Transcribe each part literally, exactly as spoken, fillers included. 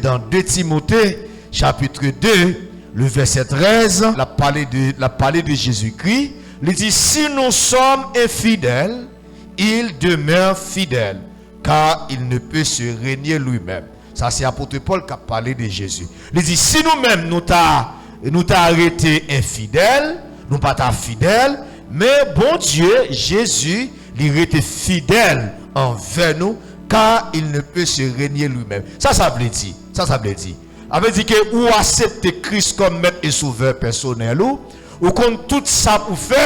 dans deux Timothée, chapitre deux, le verset treize, l ap pale de, l ap pale de Jezikri. Li di, si nous sommes infidèles, il demeure fidèle, car il ne peut se renier lui-même. Sa se apot Pòl k ap pale de Jezi. Li di, si nou menm nou ta, nou ta rete enfidèl, nou pa ta fidèl, men Bondye, Jezi, li rete fidèl anvè nou, car il ne peut se renier lui-même. Sa sa vle di? Sa sa vle di? Sa vle di ke ou aksepte Kris kòm mèt e sovè pèsonèl ou, ou konn tout sa pou fè,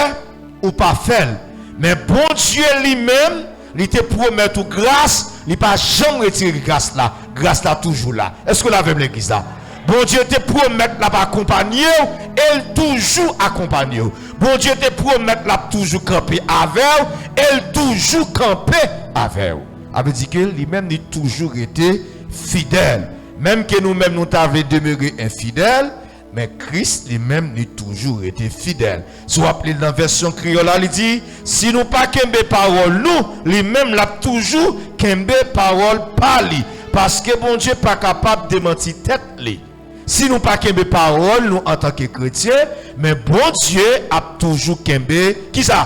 ou pa fè l. Men Bondye li menm, li te pwomèt ou gras, li pa janm retire gras la. Gras la toujou la. Èske w la avè m, legliz la? Bondye te pwomèt l ap akonpanye w, e l toujou akonpanye w. Bondye te pwomèt l ap toujou kanpe avè w, e l toujou kanpe avè w. Sa vle di ke li menm, li toujou rete fidèl. Menm ke nou menm, nou ta vle demere enfidèl, men Kris li menm, li toujou rete fidèl. Si w ap li l nan vèsyon kreyòl la, li di, si nou pa kenbe pawòl nou, li menm l ap toujou kenbe pawòl pa li. Paske Bondye pa kapab demanti tèt li. Si nou pa kenbe pawòl nou antanke kretyen, men Bondye ap toujou kenbe, kisa?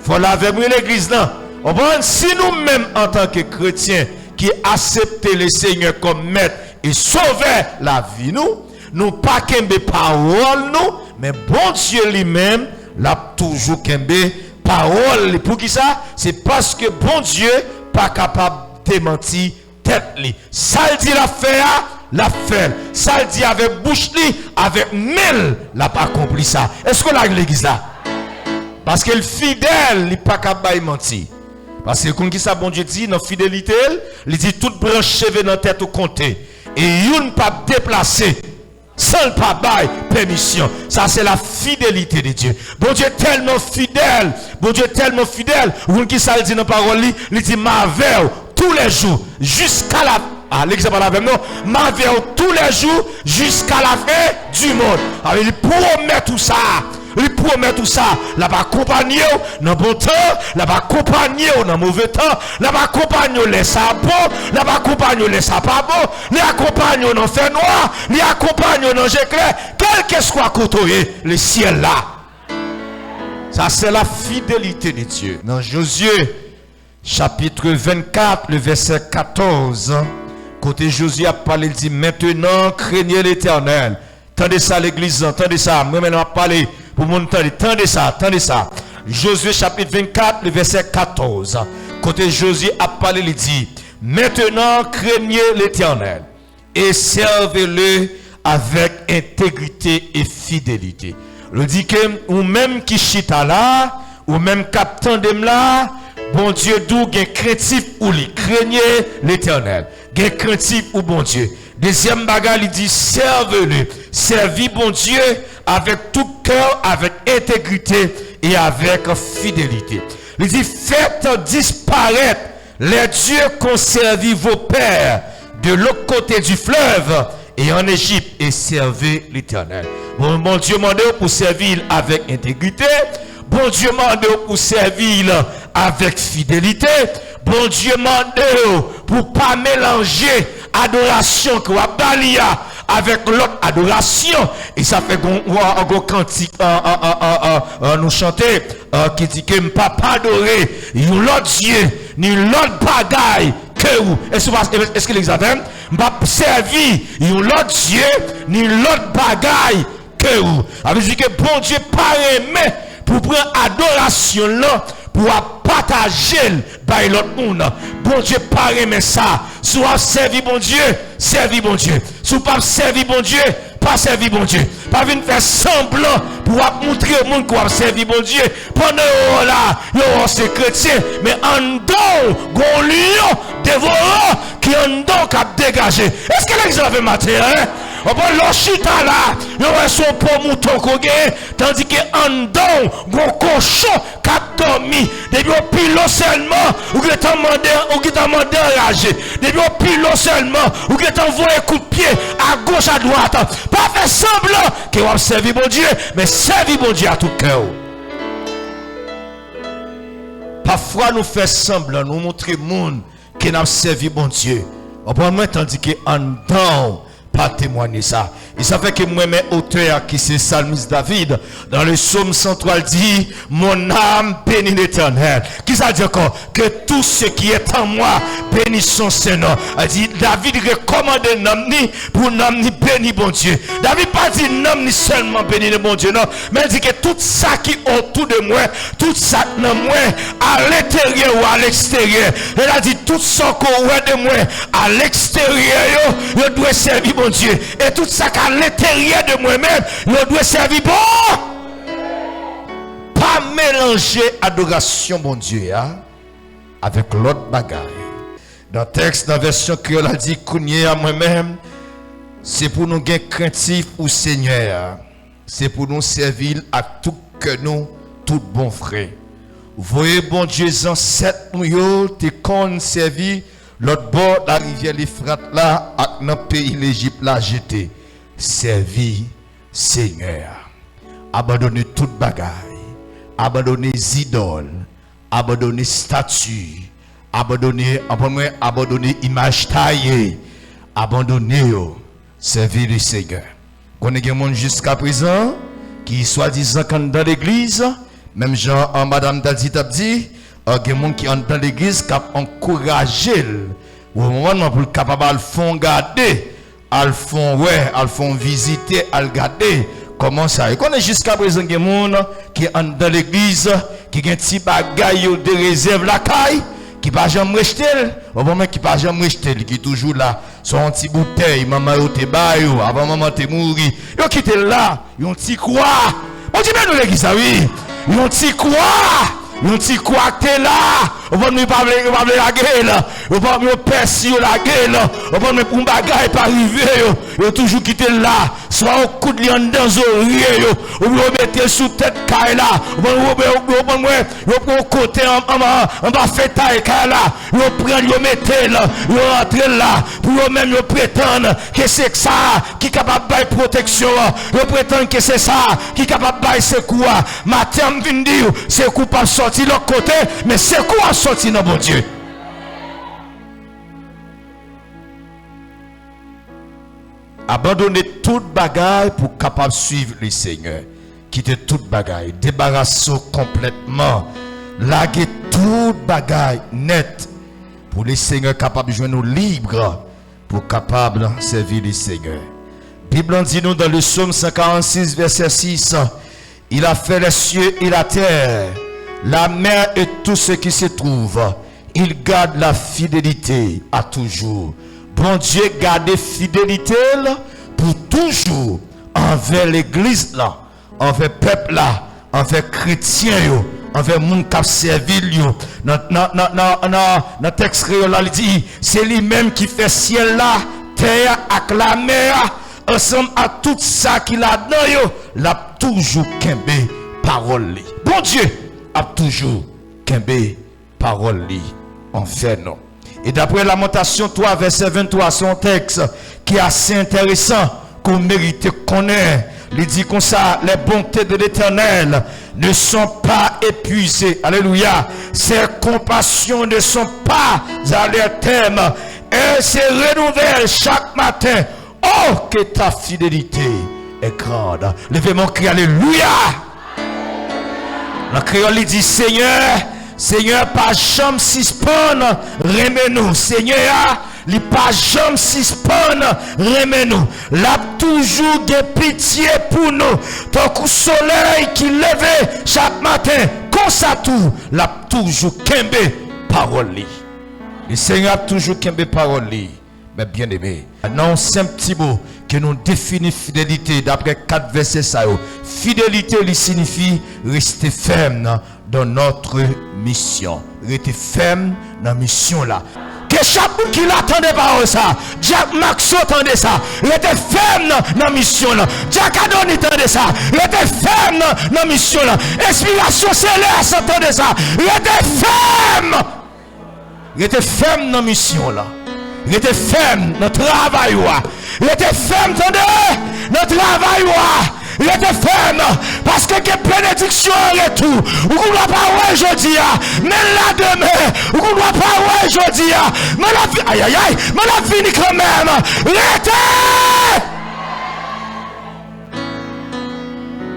Fò l avè m, wi, legliz lan. Konprann? Si nou menm antanke kretyen ki aksepte Lesenyè kòm mèt e sovè lavi nou, nou pa kenbe pawòl nou, men Bondye li menm, l ap toujou kenbe pawòl li. Poukisa? Se paske Bondye pa kapab demanti tèt li. Sa l di l ap fè a, l ap fè l. Sa l di avèk bouch li, avèk men l, l ap akonpli sa. Èske w la legliz la? Paske l fidèl, li pa ka bay manti. Paske konn kisa Bondye di nan fidelite l? Li di tout branch cheve nan tèt ou konte. E youn p ap deplase san l pa bay pèmisyon. Sa se la fidelite de Dye. Bondye tèlman fidèl, Bondye tèlman fidèl, ou konn kisa l di nan pawòl li? Li di, m avè w toulèjou, jiska la, a, legliz la pa la avè m non, m avè w toulèjou, jiska la fen di mond. Sa vle di, li pwomèt ou sa. Li pwomèt ou sa, l ap akonpanye w nan bon tan, l ap akonpanye w nan move tan, l ap akonpanye w lè sa bon, l ap akonpanye w lè sa pa bon, li akonpanye w nan fènwa, li akonpanye w nan je klè, kèlkeswa kote w ye, le syèl la. Sa se la fidelite de Dye. Nan Jozye, chapitre vingt-quatre, le verset quatorze, kote Jozye ap pale, l di, maintenant, craignez l'Éternel. Tande sa, legliz lan, tande sa. Mwen menm, m ap pale pou moun tande. Tande sa, tande sa. Jozye, chapitre vingt-quatre, le verset quatorze. Kote Jozye ap pale, li di, maintenant, craignez l'Éternel et servez-le avec intégrité et fidélité. Li di ke ou menm ki chita la, ou menm k ap tande m la, Bondye di w gen krentif pou li. Craignez l'Éternel. Gen krentif pou Bondye. Dezyèm bagay, li di, servez-le. Sèvi Bondye avec tout cœur, avec intégrité et avec fidélité. Li di, faites disparaître les dieux qu'ont servi vos pères de l'autre côté du fleuve et en Égypte et servez l'Éternel. Bon, Bondye mande w pou sèvi l avèk entegrite. Bondye mande w pou sèvi l avèk fidelite. Bondye mande w pou pa melanje adorasyon ke w ap ba li a avèk lòt adorasyon. E sa fè gon, gon, gon kantik, an, an, an, an, an, an, nou chante, an, ki di ke m p ap adore yon lòt dye, ni lòt bagay ke ou. Èske, èske legliz la avè m? M p ap sèvi yon lòt dye, ni lòt bagay ke ou. Sa vle di ke Bondye pa renmen pou pran adorasyon l lan, pou w ap pataje l bay lòt moun. Bondye pa renmen sa. Si w ap sèvi Bondye, sèvi Bondye. Si w p ap sèvi Bondye, pa sèvi Bondye. Pa vin fè sanblan pou w ap moutre moun ke w ap sèvi Bondye. Pandan yo wè w la, yo wè w se kretyen, men anndan w, gon lyon devoran ki anndan w k ap degaje. Èske legliz la avè m maten an, en? Konprann, lè w chita la, yo wè se yon po mouton ke w genyen, tandike anndan w, gon kochon k ap dòmi. Depi w pile w sèlman, ou gentan mande, ou gentan mande anraje. Depi w pile w sèlman, ou gentan voye kout pye agoch adwat. Pa fè sanblan ke w ap sèvi Bondye, men sèvi Bondye a tout kè w. Pafwa nou fè sanblan, nou montre moun ke n ap sèvi Bondye. Konprann mwen, tandike anndan w pa temwanye sa. E sa fè ke m renmen otè a, ki se salmis David, dans le psaume cent trois, l di, mon âme bénit l'Éternel. Ki sa l di ankò? Que tout ce qui est en moi bénisse son saint nom. Li di, David rekòmande nanm ni pou nanm ni beni Bondye. David pa di nanm ni sèlman beni Bondye, non. Men l di ke tout sa ki otou de mwen, tout sa k nan mwen, alenteryè ou aleksteryè. Lè l di tout sa ke w wè de mwen, aleksteryè yo, yo dwe sèvi Bondye. E tout sa k alenteryè de mwen menm, yo dwe sèvi Bon. Pa melanje adorasyon Bondye a avèk lòt bagay. Nan tèks, nan vèsyon kreyòl la di, kounye a mwen menm, se pou nou gen krentif pou Senyè a. Se pou nou sèvi l ak tout kè nou, tout bon vre. Voye Bondye zansèt nou yo te konn sèvi lòt bò larivyè Lefrat la ak nan peyi Lejip la jete. Sèvi Senyè a. Abandone tout bagay. Abandone zidòl. Abandone stati. Abandone, anprann mwen, abandone imaj taye. Abandone yo. Sèvi Lesenyè. Konnen gen moun jiskaprezan ki swadizan k anndan legliz, menm jan an madanm Dadi t ap di, an, gen moun ki anndan legliz k ap ankouraje l, moman pou l kapab al fè yon gade, al fè yon wè, al fè yon vizite, al gade kòman sa ye. Konnen jiskaprezan gen moun ki anndan legliz, ki gen ti bagay yo de rezèv lakay, ki pa janm rejte l, ou konprann, ki pa janm rejte l, ki toujou la. Se yon ti boutèy manman yo te ba yo avan manman te mouri. Yo kite l la, yon ti kwa. Bondye beni w legliz la, wi. Yon ti kwa. Yon ti kwa k te la. Ou konprann, yo pa vle, yo pa vle lage l. Yo pa, yo pè si yo lage l. Ou konprann, pou yon bagay pa rive yo. Yo toujou kite l la. Swa yo koud li anndan zorye yo, oubyen yo mete l sou tèt kay la, oubyen, oubyen, oubyen, oubyen, yo pran yon kote an, an, an, anba fetay kay la, yo pran l, yo mete l, yo rantre l la, pou yo menm yo pretann ke se sa ki kapab bay pwoteksyon an, yo pretann ke se sa ki kapab bay sekou a. Maten an, m vin di w, sekou p ap sòti lòt kote, men sekou ap sòti nan Bondye. Abandone tout bagay pou kapab suiv Lesenyè. Kite tout bagay. Debarase w konplètman. Lage tout bagay nèt pou Lesenyè kapab jwenn ou lib pou kapab sèvi Lesenyè. Bib lan di nou dans le psaume cent quarante-six, verset six, Il a fait les cieux et la terre, la mer et tout ce qui se trouve. Il garde la fidélité à toujours. Bondye gade fidelite l pou toujou anvè legliz la, anvè pèp la, anvè kretyen yo, anvè moun k ap sèvi l yo. Nan, nan, nan, nan, nan, nan tèks kreyòl la, li di, se li menm ki fè syèl la, tè a ak lamè a, ansanm ak tout sa ki ladan yo, l ap toujou kenbe pawòl li. Bondye ap toujou kenbe pawòl li anvè nou. E daprè Lamantasyon twa, vèsè venntwa, se yon tèks ki ase enteresan, ke w merite konnen. Li di konsa, les bontés de l'Éternel ne sont pas épuisées. Alléluia. Ses compassions ne sont pas à leur terme. Elles se renouvellent chaque matin. Oh, que ta fidélité est grande. Leve men w, kriye alelouya. Nan kreyòl, li di, Senyè, Senyè pa janm sispann renmen nou. Senyè a, li pa janm sispann renmen nou. L ap toujou gen pitye pou nou. Tankou solèy ki leve chak maten, konsa tou, l ap toujou kenbe pawòl li. Lesenyè ap toujou kenbe pawòl li. Mes bien-aimés, nan yon senp ti mo, ke nou defini fidelite daprè kat vèsè sa yo. Fidelite, li siyifi reste fèm nan, dans notre mission. Rete fèm nan misyon la. Ke chak moun ki la tande pawòl sa. Jack Maxo tande sa. Rete fèm nan, nan misyon la. Jack Adoni tande sa. Rete fèm nan, nan misyon la. Enspirasyon Selès tande sa. Rete fèm. Rete fèm nan misyon w lan. Rete fèm nan travay ou a. Rete fèm, tande, nan travay ou a. Rete fèm, paske gen benediksyon an retou. Ou konn w ap pa wè l jodi a, men l la demen. Ou konn w ap pa wè l jodi a, men l ap vi-, ayayay, men l ap vini kanmenm. Rete!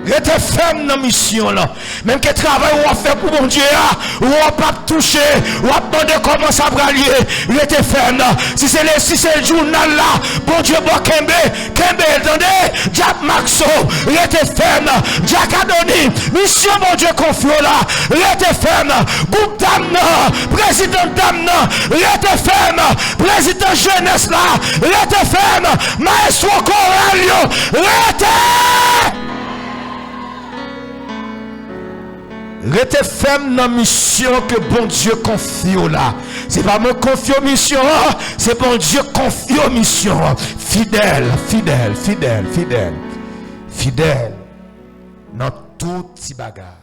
Rete fèm nan misyon lan. Menm ke travay w ap fè pou Bondye a, w ap ap touche, w ap mande kòman sa pral ye. Rete fèm. Si se le, si se jounal la, Bondye ba w kenbe, kenbe l, tande. Dyab Makso, rete fèm. Dyab Adoni, misyon Bondye konfye w la, rete fèm. Gwoup dam nan, prezidan dam nan, rete fèm. Prezidan jenès la, rete fèm. Mayestwo koral yo, rete! Rete fèm nan misyon ke Bondye konfye w la. Se pa mwen konfye w misyon an, se Bondye konfye w misyon an. Fidèl, fidèl, fidèl, fidèl. Fidèl nan tout ti bagay.